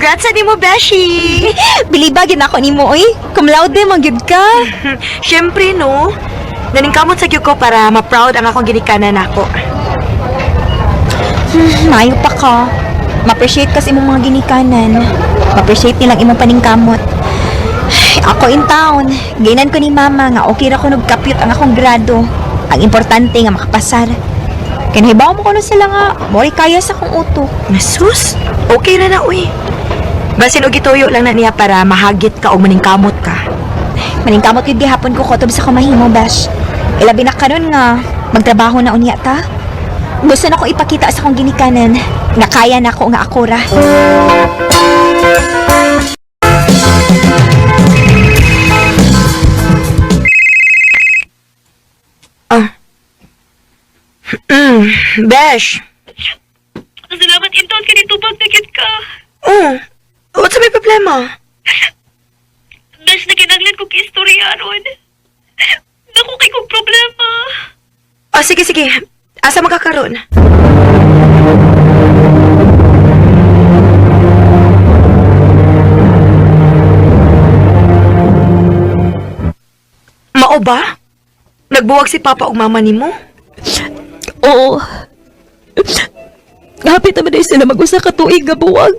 Congrats sa nimo, Beshi! Biliba gid ako nimo oy. Cum laude man gyud ka. Siyempre, no? Naningkamot sa gyud ko para ma-proud ang akong ginikanan nako. Maayo pa ka. Ma-appreciate kasi imong mga ginikanan. Ma-appreciate nilang imong paningkamot. Ay, ako in town. Ginan ko ni mama nga okay ra ko nagkapyot ang akong grado. Ang importante nga makapasar. Kay nahibaw mo kuno sila nga mori kaya sa akong utok. Nasus, okay na na, uy. Basin og gituyo lang na niya para mahagit ka o maningkamot ka. Maningkamot gyud gihapon ko kutob sa kumahimo, Bash. Ilabi na karon nga magtrabaho na unya ta. Gusto na ko ipakita sa akong ginikanan nga kaya na ako nga ako ra. Besh! Salamat intaon ka nitubag na gid ka. Oh, what's may problema? Dash na kinahanglan kog istorya ron. Dako kay kog problema. Oh, sige, sige. Asa magkakaroon? Mao ba? Nagbuwag si Papa og Mama nimo? Oo. Hapit naman ay sila mag-usa ka tuig nga buwag.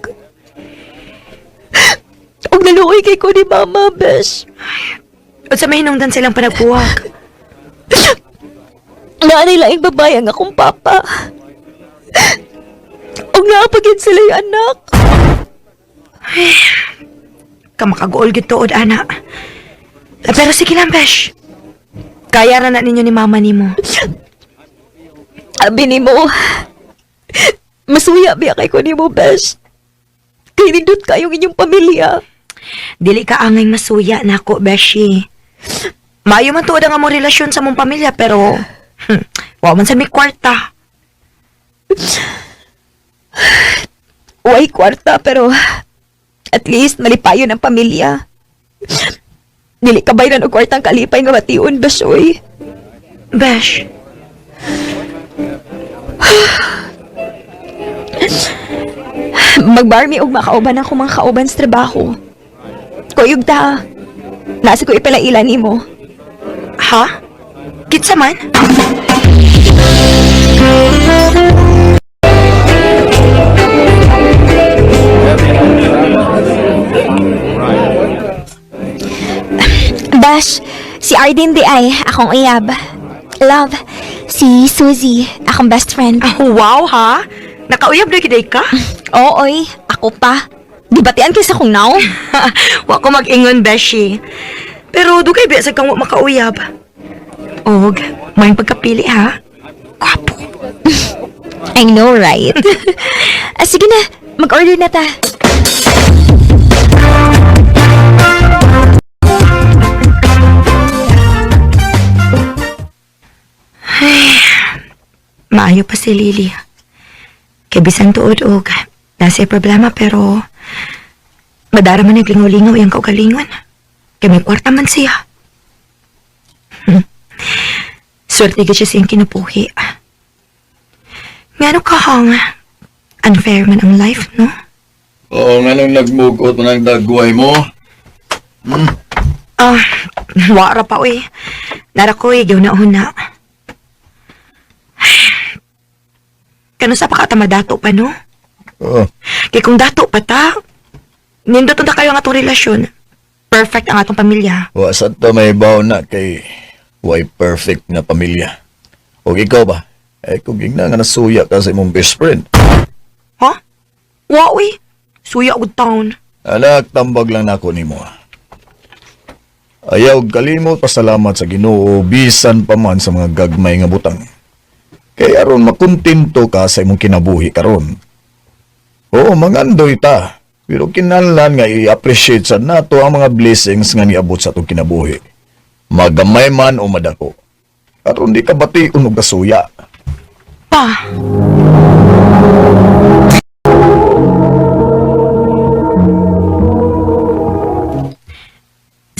Og naluoy kay ko ni Mama, besh. Unsa may hinungdan silang panagbuwag? Naanay laing babae ang akong papa. Og naapagin sila yung anak. Kamakaguol gid tuod ana. Ah, pero sige lang, Besh. Kaya ra na ninyo ni Mama nimo. Abi ni mo, masuya biya kay ko ni mo, besh. Kay nindot kayong inyong pamilya. Dili ka angay masuya nako, Beshi. Maayo man tuod ang among relasyon sa mong pamilya pero wa man sa may kwarta. Way kwarta pero at least malipayon ang pamilya. Dili ka bayran og kwartang kalipay nga bation, besh, oy. Besh, Magbarmi og makauban ang mga kauban sa trabaho. Kuyog ta. Nasa ko ipalailan nimo. Ha? Kitsa man? Bash, si Arden di ay akong uyab. Love, si Suzy, akong best friend. Ah, wow ha? Nakauyab na giday ka? Oo, oy, ako pa. Di batian kaysa kong now? Wa ko mag-ingon, Beshi. Pero dugay biya sa kang wa makauyab. Og, may pagkapili ha? Gwapo. I know, right? Ah, sige na, mag-order na ta. Maayo pa si Lily. Kay bisan tuod og nasa problema pero madara man naglingaw-lingaw iyang kaugalingon. Kay may kwarta man siya. Swerte gyud siya sa iyang kinabuhi. Ngano ka hong unfair man ang life, no? Oo, nga nang nagmugot mo ng dagway mo. Ah, wara pa uy. Nara ko eh, na. Kano sa pakatama dato pa, no? Oo. Kay kung dato pa ta, nindot na kayo ang atong relasyon. Perfect ang atong pamilya. Wa sa ta may baw na kay way perfect na pamilya. O ikaw ba? Eh kung gigna nga nasuya ka sa imong best friend. Ha? Wa uy. Suya og town. Anak, tambag lang nako nimo. Ayaw kalimot pasalamat sa Ginoo bisan pa man sa mga gagmay nga butang. Kay aron makontento ka sa imong kinabuhi karon. Oo, mangandoy ta. Pero kinahanglan nga i-appreciate sa nato ang mga blessings nga niabot sa atong kinabuhi. Magamay man o madako. Aron di ka bation og kasuya. Pa.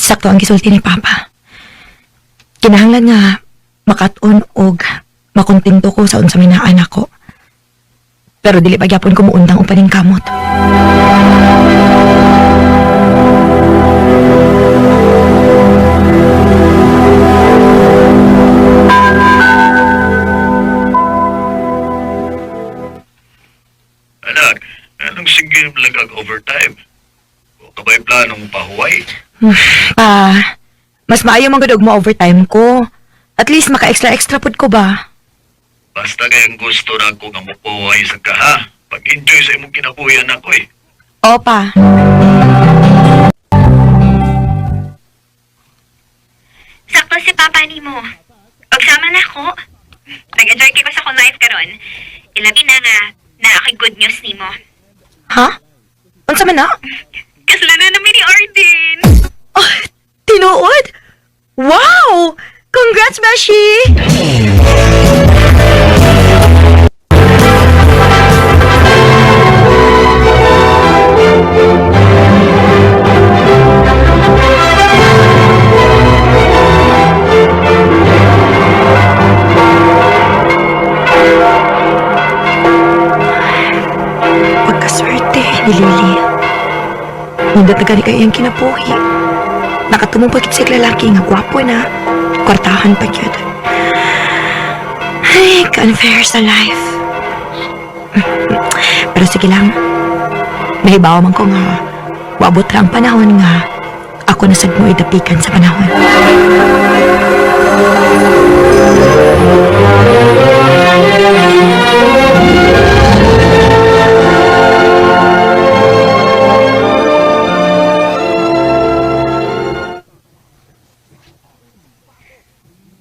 Sakto ang gisulti ni Papa. Kinahanglan nga makat-on og makontento ko sa unsa may naa nako. Pero dili pa gyapon ko muundang og paningkamot. Anak, anong sige lagag overtime? O ka ba'y planong pahuway? Pa, mas maayo man gud og mo overtime ko. At least maka-extra-extra pud ko ba? Basta kayang gusto na ako nga mupuhay sa ka, ha? Pag-enjoy sa imong kinabuhi, anak ko eh. Opa. Sakto si Papa nimo. Pagsama na ako. Nag-enjoy kay ko sa akong life karon. Ilabi na nga na ako'y good news nimo. Ha? Unsa man na? Kasalanan namin ni Arden. Oh, tinuod? Wow! Congrats, Beshi! Pagkaswerte ni Lily. Nindot na gani kayo iyang kinabuhi. Nakatumong pagkit sa lalaki nga gwapo na. Kwartahan pa yun. Ay, ka-unfair sa life. Pero sige lang. Nahibaw man ko nga. Waabot ra ang panahon nga. Ako na sad mo idapikan sa panahon.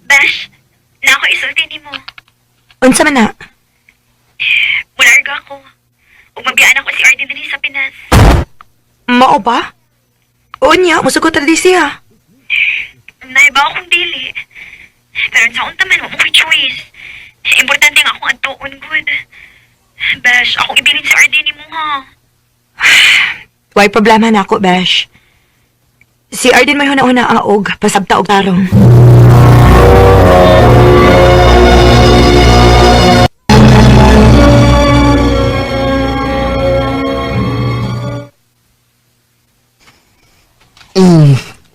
Bash, na ako isulti nimo. Unsa man na? Mularga ako. Ug mabiyaan ako si Arden dinhi sa Pinas. Mao ba? Unya, musugot ra di siya. Naiba akong dili. Pero sa unta man, wa mo ko'y choice. Importante nga akong adtuon good. Bash, akong ibilin si Arden nimo ha. Why problema na ako, Besh? Si Arden may huna-huna aog, pasabta og tarong.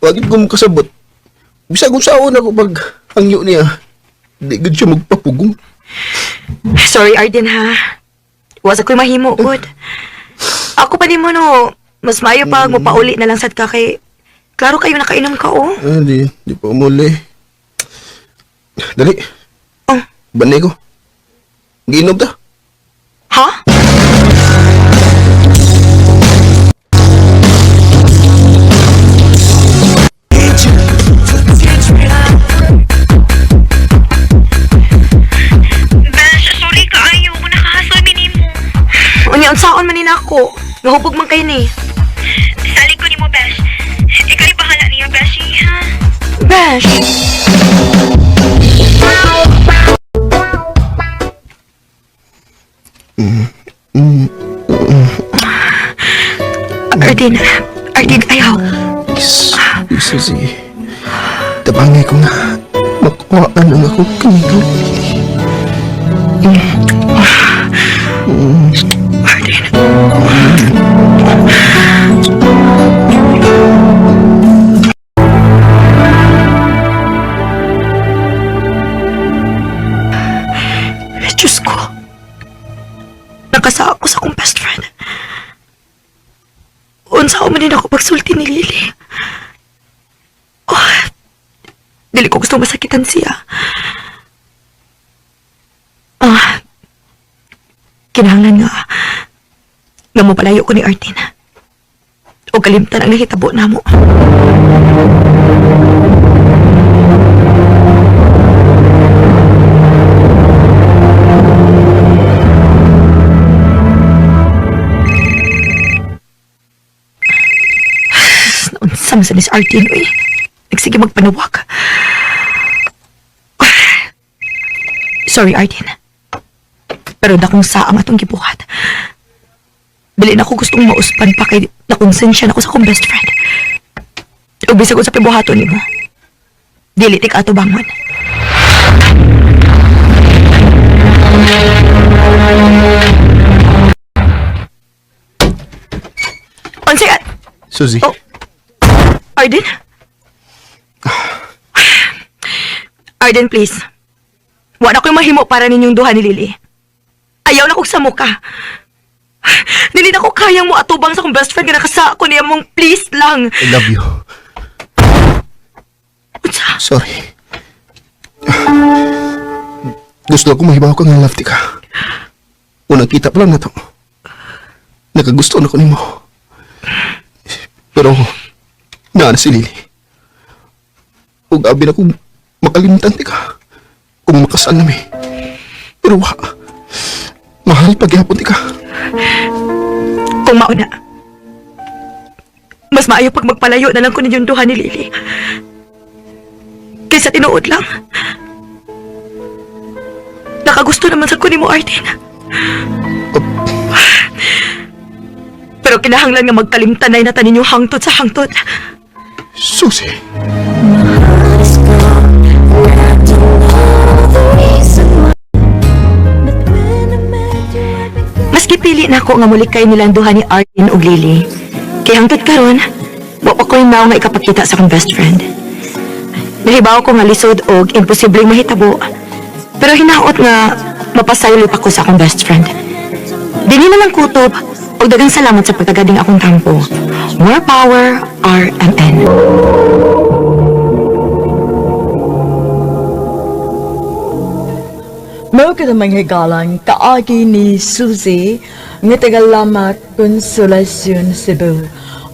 Wagit ko makasabot. Bisag unsaon ako pag hangyo niya. Di gud siya magpapugong. Sorry, Arden, ha? Was ako'y mahimo, good. Ako pa nimo no, mas maayo pag mopauli na lang sad ka kay klaro kayo nakainom ka, oh. Ah, di pa umuli. Dali. Oh. Banay ko. Giinom ta. Ha? Bash, sorry kaayo kung nakahasol mi nimo. Unya, unsaon man ni nako? Nahubog man kayo ni. Salig ko nimo, Bash. Ikaw yung bahala niya, Beshi, ha? Besh! Arden, Arden, ayaw. Is, isa si... Tabangay ko nga. Makuhaan ang ako kanikaw. Arden. Diyos ko. Nakasa ako sa akong best friend. Unsa man din ako pagsulti ni Lily. Oh, dili ko gusto masakitan siya. Ah, kinahanglan nga nga mopalayo ko ni Artin. O kalimtan ang nahitabo namo. Naunsa man sa ni si Artin, uy. Nagsige magpanawag. Sorry, Artin. Pero dakong saang atong gibuhat. Dili na ako gustong mauspan pa kay nakonsensya na ako sa akong best friend. Ug bisag unsa pa buhaton nimo. Dili tik ato bangon. Suzy. Oh. Arden? Arden, please. Wala ko'y mahimo para ninyong duha ni Lily. Ayaw na kong samuka. Dili na ko kayang mo atubang sa akong best friend nga nakasa ko niya mong please lang. I love you. Unsa? Sorry. Gusto ko mahibaw ka nga love ti ka. Unang kita pa lang na to. Nakagusto na ko nimo. Pero, naa na si Lily. Ug abi na kong makalimtan ti ka. Kung makasal na mi. Pero wa. Mahal pagyapon ti ka. Kung mauna. Mas maayo pag magpalayo na lang ko ninyong duha ni Lily. Kaysa tinuod lang. Nakagusto naman sa kunin mo, Arden. Pero kinahanglan nga magkalimtanay na tanin yung hangtod sa hangtod. Susie. Maski pili na ako nga muli kay nilang duha ni Arden ug Lily. Kay hangtod karon, wa pa ko'y mao nga ikapakita sa akong best friend. Nahibaw ko nga lisod og imposibleng mahitabo. Pero hinaot nga mapasaylo pa ko sa akong best friend. Dili na lang kutob og daghang salamat sa pagtagading akong tampo. More power, RMN. Mao ka namang higalang kaagi ni Suzy nga tagalamat Consolacion, Cebu.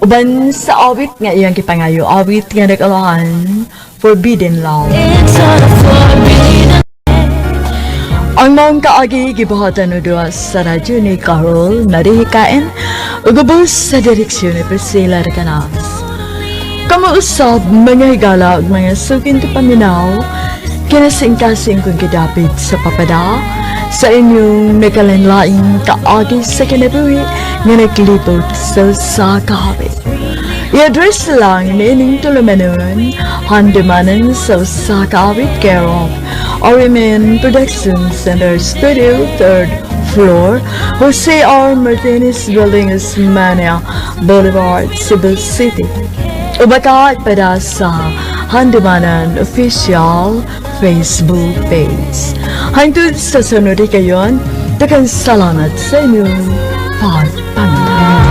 Uban sa awit nga iyang gipangayo, awit nga nag-alahan, Forbidden Love. Ang maong kaagi gibuhatan og duha sa radyo ni Carol Marihikain ug ubos sa direksyon ni Priscilla Recanas. Kamausab mga higala ug mga sukin ti paminaw, kinasingkasing kong gidapit sa papada sa inyong nakalanlaing kaagi sa kinabuhi nga naglibot sa usa ka awit. I-address lang niining tulumanon, handumanan sa usa ka awit care of RMN Production Center Studio, 3rd floor, Jose R. Martinez Building, Osmania Boulevard, Cebu City. Ubaka pada sa Handumanan Official Facebook page. Hangtod sa sunod kayon, daghang salamat sa inyong pagpaminaw.